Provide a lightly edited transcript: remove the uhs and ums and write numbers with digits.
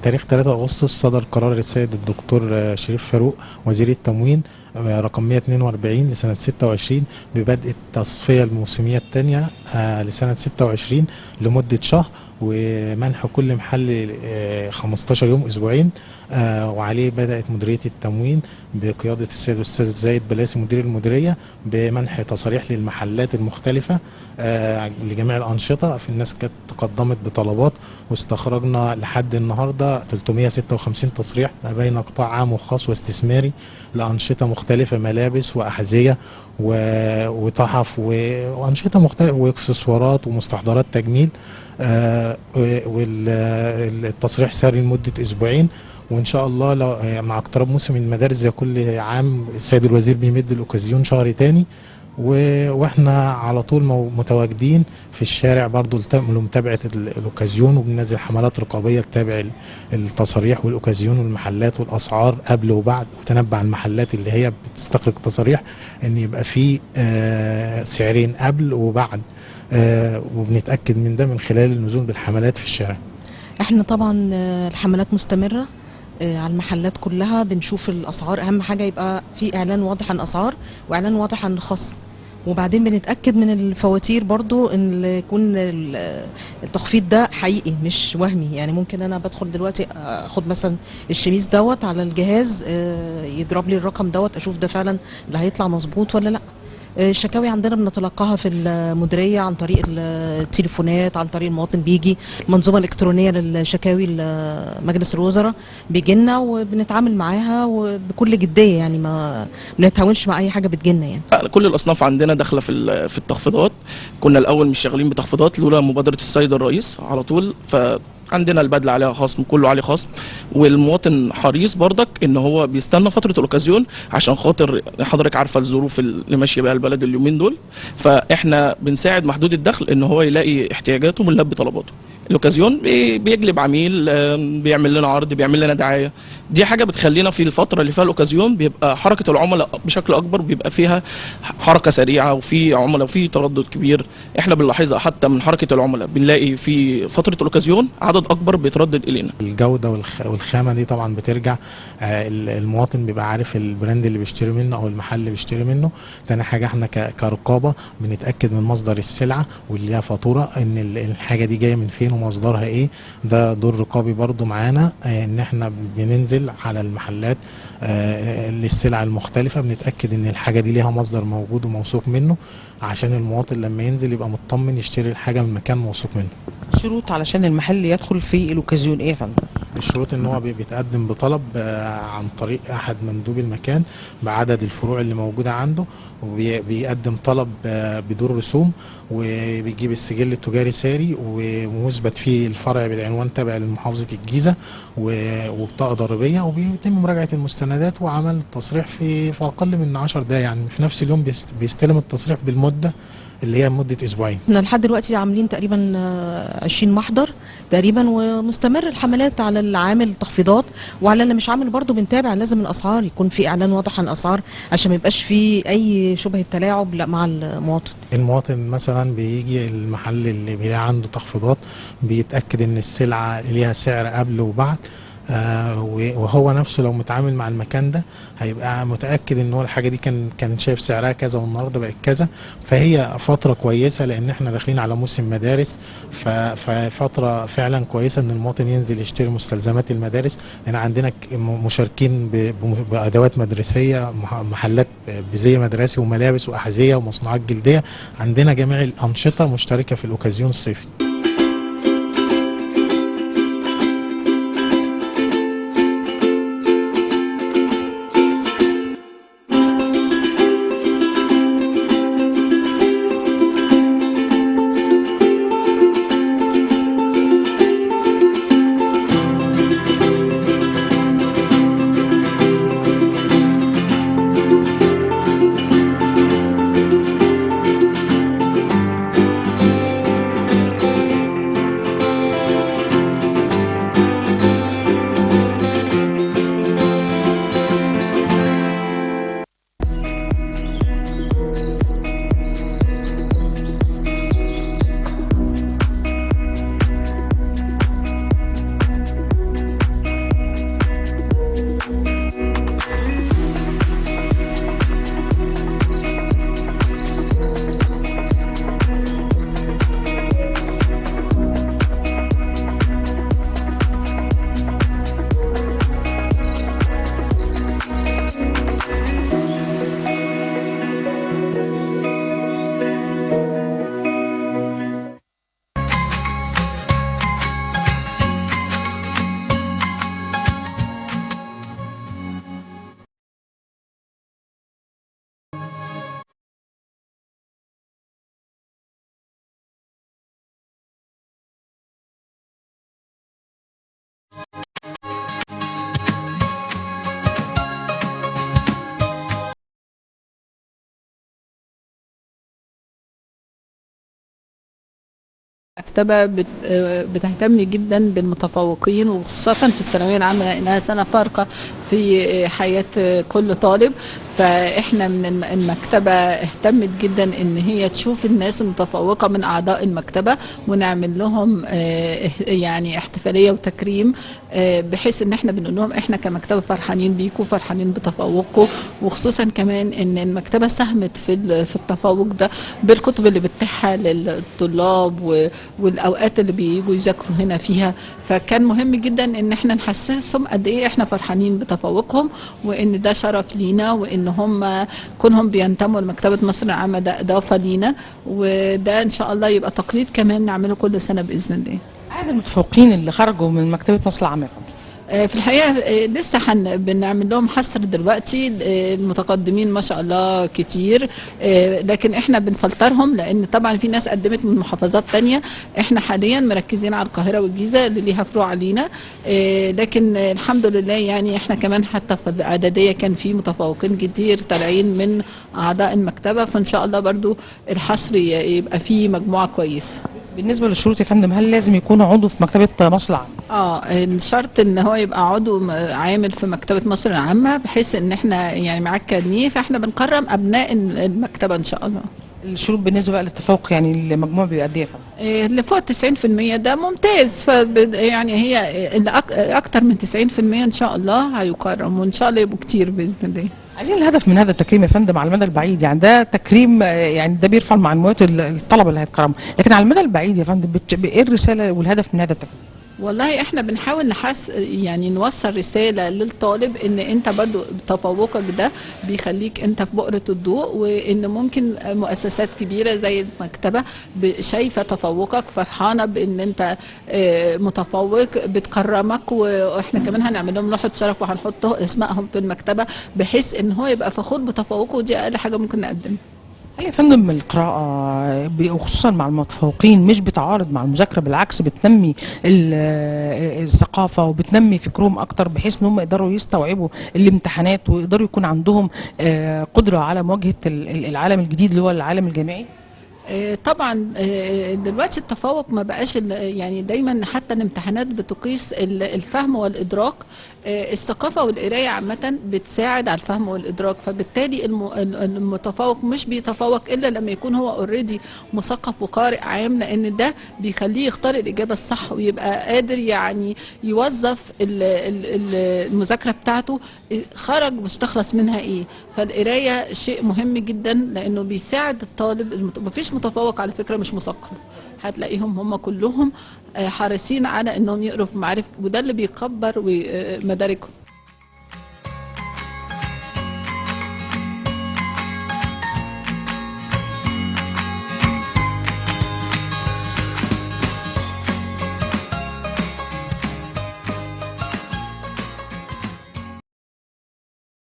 بتاريخ 3 أغسطس صدر قرار السيد الدكتور شريف فاروق وزير التموين رقم 142 لسنة 26 ببدء التصفية الموسمية الثانية لسنة 26 لمدة شهر، ومنح كل محل 15 يوم، أسبوعين. وعليه بدأت مديرية التموين بقيادة السيد الأستاذ زايد بلاسي مدير المديرية بمنح تصاريح للمحلات المختلفة لجميع الأنشطة. في الناس كانت تقدمت بطلبات، واستخرجنا لحد النهاردة 356 تصريح ما بين قطاع عام وخاص واستثماري لأنشطة مختلفة، ملابس وأحذية وتحف وأنشطة مختلفة وإكسسوارات ومستحضرات تجميل. والتصريح ساري لمدة أسبوعين، وإن شاء الله لو مع اقتراب موسم المدارس زي كل عام السيد الوزير بيمد الأوكازيون شهر تاني، واحنا على طول متواجدين في الشارع برضو لمتابعة الأوكازيون، وبننزل حملات رقابية تتابع التصاريح والأوكازيون والمحلات والأسعار قبل وبعد، وتنبع المحلات اللي هي بتستخرج تصاريح ان يبقى في سعرين قبل وبعد، وبنتأكد من ده من خلال النزول بالحملات في الشارع. احنا طبعا الحملات مستمرة على المحلات كلها، بنشوف الأسعار. أهم حاجة يبقى في إعلان واضح عن أسعار وإعلان واضح عن خصم، وبعدين بنتأكد من الفواتير برضو إن يكون التخفيض ده حقيقي مش وهمي. يعني ممكن أنا بدخل دلوقتي أخد مثلا الشميز دوت على الجهاز، يضرب لي الرقم دوت، أشوف ده فعلا اللي هيطلع مظبوط ولا لأ. الشكاوي عندنا بنتلقاها في المديرية عن طريق التليفونات، عن طريق المواطن بيجي المنظومة الإلكترونية للشكاوي لمجلس الوزراء بيجي لنا وبنتعامل معاها وبكل جدية، يعني ما بنتهاونش مع أي حاجة بتجيلنا. يعني كل الأصناف عندنا داخلة في التخفيضات. كنا الأول مش شغالين بتخفيضات لولا مبادرة السيد الرئيس على طول، فعندنا البدلة عليها خصم، كله عليه خصم، والمواطن حريص برضك ان هو بيستنى فترة الاوكازيون عشان خاطر حضرتك عارفة الظروف اللي ماشية بيها البلد اليومين دول، فاحنا بنساعد محدود الدخل ان هو يلاقي احتياجاته ونلبي طلباته. الاوكازيون بيجلب عميل، بيعمل لنا عرض، بيعمل لنا دعاية، دي حاجة بتخلينا في الفترة اللي فيها الاوكازيون بيبقى حركة العملاء بشكل اكبر، بيبقى فيها حركة سريعة وفي عملاء وفي تردد كبير. احنا بنلاحظها حتى من حركة العملاء، بنلاقي في فترة الاوكازيون عدد اكبر بيتردد الينا. الجودة والخامة دي طبعا بترجع، المواطن بيبقى عارف ال brand اللي بيشتري منه او المحل اللي بيشتري منه. تاني حاجة احنا كرقابة بنتأكد من مصدر السلعة واللي ليها فاتورة ان الحاجة دي جاية من فين ومصدرها ايه. ده دور رقابي برضو معانا، ان احنا بننزل على المحلات للسلع المختلفة، بنتأكد ان الحاجة دي ليها مصدر موجود وموثوق منه، عشان المواطن لما ينزل يبقى مطمن يشتري الحاجة من مكان موثوق منه. شروط علشان المحل يدخل في الاوكازيون ايه يا فندم؟ الشروط ان هو بيتقدم بطلب عن طريق احد مندوب المكان بعدد الفروع اللي موجودة عنده، وبيقدم طلب بدون رسوم، وبيجيب السجل التجاري ساري ومثبت فيه الفرع بالعنوان تابع لمحافظة الجيزة وبطاقة ضريبية، وبيتم مراجعة المستندات وعمل التصريح في اقل من 10 دقايق، يعني في نفس اليوم بيستلم التصريح بالمدة اللي هي مدة أسبوعين. احنا لحد دلوقتي عاملين تقريبا 20 محضر تقريبا، ومستمر الحملات على اللي عامل تخفيضات وعلى اللي مش عامل برضه بنتابع. لازم الأسعار يكون في إعلان واضح عن الأسعار عشان ما يبقاش في أي شبهة تلاعب لا مع المواطن. المواطن مثلا بيجي المحل اللي بيلاقي عنده تخفيضات بيتأكد إن السلعة ليها سعر قبل وبعد، وهو نفسه لو متعامل مع المكان ده هيبقى متأكد ان هو الحاجة دي كان شايف سعرها كذا والنهارده بقت كذا. فهي فترة كويسة لان احنا داخلين على موسم مدارس، ففترة فعلا كويسة ان المواطن ينزل يشتري مستلزمات المدارس، لان عندنا مشاركين بأدوات مدرسية، محلات بزي مدرسي وملابس وأحذية ومصنوعات جلدية، عندنا جميع الأنشطة مشتركة في الأوكازيون الصيفي. المكتبة بتهتم جدا بالمتفوقين، وخاصة في الثانوية العامة لأنها سنة فارقة في حياة كل طالب. فإحنا من المكتبة اهتمت جدا إن هي تشوف الناس المتفوقة من أعضاء المكتبة ونعمل لهم يعني احتفالية وتكريم، بحيث إن إحنا بنقول لهم إحنا كمكتبة فرحانين بيكم، فرحانين بتفوقكم، وخصوصا كمان إن المكتبة ساهمت في التفوق ده بالكتب اللي بتتيحها للطلاب والاوقات اللي بييجوا يذاكروا هنا فيها. فكان مهم جدا ان احنا نحسسهم قد ايه احنا فرحانين بتفوقهم، وان ده شرف لينا، وان هم كونهم بينتموا لمكتبه مصر العامة ده اضافه لينا، وده ان شاء الله يبقى تقليد كمان نعمله كل سنة باذن الله. عدد المتفوقين اللي خرجوا من مكتبه مصر العامة في الحقيقة لسه بنعمل لهم حصر دلوقتي. المتقدمين ما شاء الله كتير، لكن احنا بنفلترهم لان طبعا في ناس قدمت من محافظات تانية. احنا حاليا مركزين على القاهرة والجيزة اللي ليها فروع لينا، لكن الحمد لله يعني احنا كمان حتى في الإعدادية كان في متفوقين كتير طالعين من أعضاء المكتبة، فإن شاء الله برضو الحصر يبقى فيه مجموعة كويسة. بالنسبة للشروط يا فندم، هل لازم يكون عضو في مكتبة مصر العامة؟ الشرط ان هو يبقى عضو عامل في مكتبة مصر العامة، بحيث ان احنا يعني معاك كارنيه، فاحنا بنكرم ابناء المكتبة ان شاء الله. الشروط بالنسبة بقى للتفوق، يعني المجموع بيبقى قد ايه يا فندم؟ اللي فوق 90% ده ممتاز، يعني هي اللي اكتر من 90% ان شاء الله هيكرم، وان شاء الله يبقوا كتير باذن الله. عايزين الهدف من هذا التكريم يا فندم على المدى البعيد، يعني ده تكريم، يعني ده بيرفع معنويات الطلبة اللي هيتكرموا، لكن على المدى البعيد يا فندم ايه الرسالة والهدف من هذا التكريم؟ والله احنا بنحاول يعني نوصل رسالة للطالب ان انت برضو تفوقك ده بيخليك انت في بؤرة الضوء، وان ممكن مؤسسات كبيرة زي المكتبة شايفة تفوقك، فرحانة بان انت متفوق، بتكرمك، واحنا كمان هنعمل لهم لوحة شرف وهنحط اسمائهم في المكتبة بحيث ان هو يبقى فخور بتفوقه، ودي اقل حاجة ممكن نقدمها. هل يا فندم القراءة وخصوصا مع المتفوقين مش بتعارض مع المذاكرة، بالعكس بتنمي الثقافة وبتنمي فكرهم أكتر، بحيث إن هم يقدروا يستوعبوا الامتحانات ويقدروا يكون عندهم قدرة على مواجهة العالم الجديد اللي هو العالم الجامعي؟ طبعا دلوقتي التفوق ما بقاش يعني دايما حتى الامتحانات بتقيس الفهم والإدراك. الثقافة والقراية عامة بتساعد على الفهم والإدراك، فبالتالي المتفوق مش بيتفوق إلا لما يكون هو already مثقف وقارئ عام، لأن ده بيخليه يختار الإجابة الصح ويبقى قادر يعني يوظف المذاكرة بتاعته، خرج واستخلص منها إيه. فالقراية شيء مهم جدا لأنه بيساعد الطالب. مفيش متفوق على فكرة مش مثقف، هتلاقيهم هم كلهم حريصين على انهم يقروا في معارف، وده اللي بيكبر مداركهم.